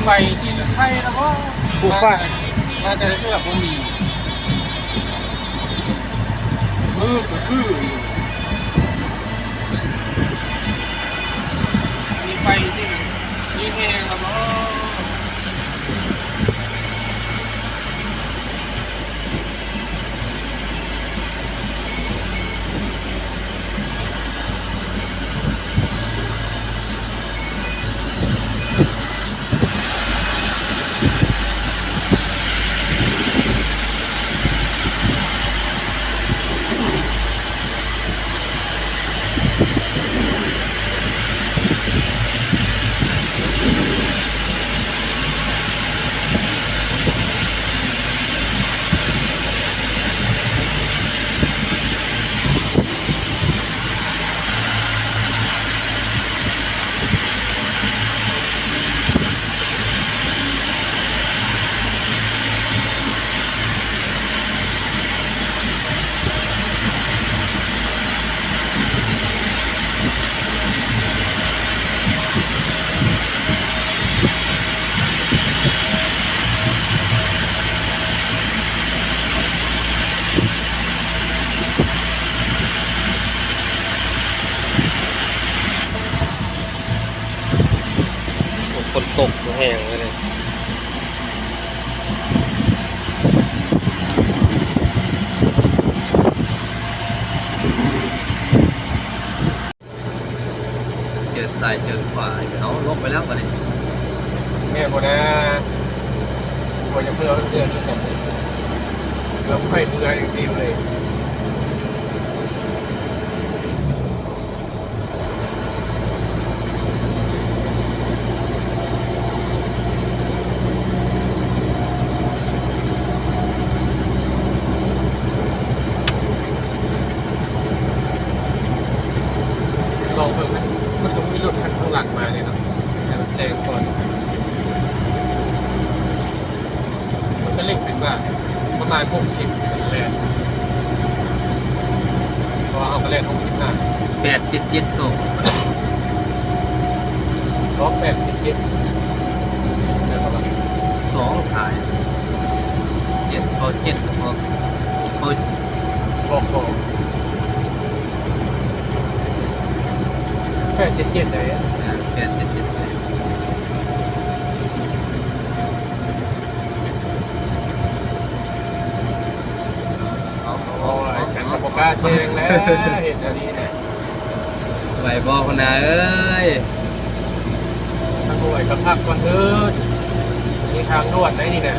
ໄຟຊິໄຄລະບໍ່? ຜູ້ຟ້າ ມາແຕ່ເທື່ອບໍ່ມີ. ເອີ ກໍຄືຢູ່ ມີໄຟຊິ ມີແຮງລະບໍ່? ຝົນຕົກແຮງເລີຍ. ເຈີຊ້າຍເຈີຂວາ ເອົາລົງໄປແລ້ວບາດນີ້ ແມ່ນບໍ່ນາ? ບໍ່ຢາກເມືອເຮືອນນຳກັນ ເກືອບໄປເມືອຈັ່ງຊີ້ເລີຍ. ລອງເບິ່ງນະ ມັນກໍມີລົດຄັນຂ້າງຫຼັງມາເດເນາະ ໃຫ້ມັນແຊງກ່ອນ. ມັນກໍເລັ່ງເປັນວ່າປະມານຫົກສິບແປດ ເພາະວ່າເຮົາກໍແລ່ນຫົກສິບຫ້າ. ແປດເຈັດເຈັດສອງ ເພາະແປດເຈັດເຈັດ ແມ່ນບໍ່ວະ? ສອງທ້າຍ ເຈັດ ເພາະເຈັດ ເພາະ ເພາະ ເພາະ ເພາະ ແປດເຈັດເຈັດໄດ໋ ອ່າ ແປດເຈັດເຈັດໄດ໋. ໂອ້ຍ ກັນກໍບໍ່ກ້າແຊງແລ້ວ ເຮັດແນວນີ້ນະ. ໄຫວບໍ່ ຫົວໜ້າເອີຍ? ຄັນບໍ່ໄຫວກໍພັກກ່ອນເທີດ ມີທາງດ່ວນໄດ໋ນີ້ນະ.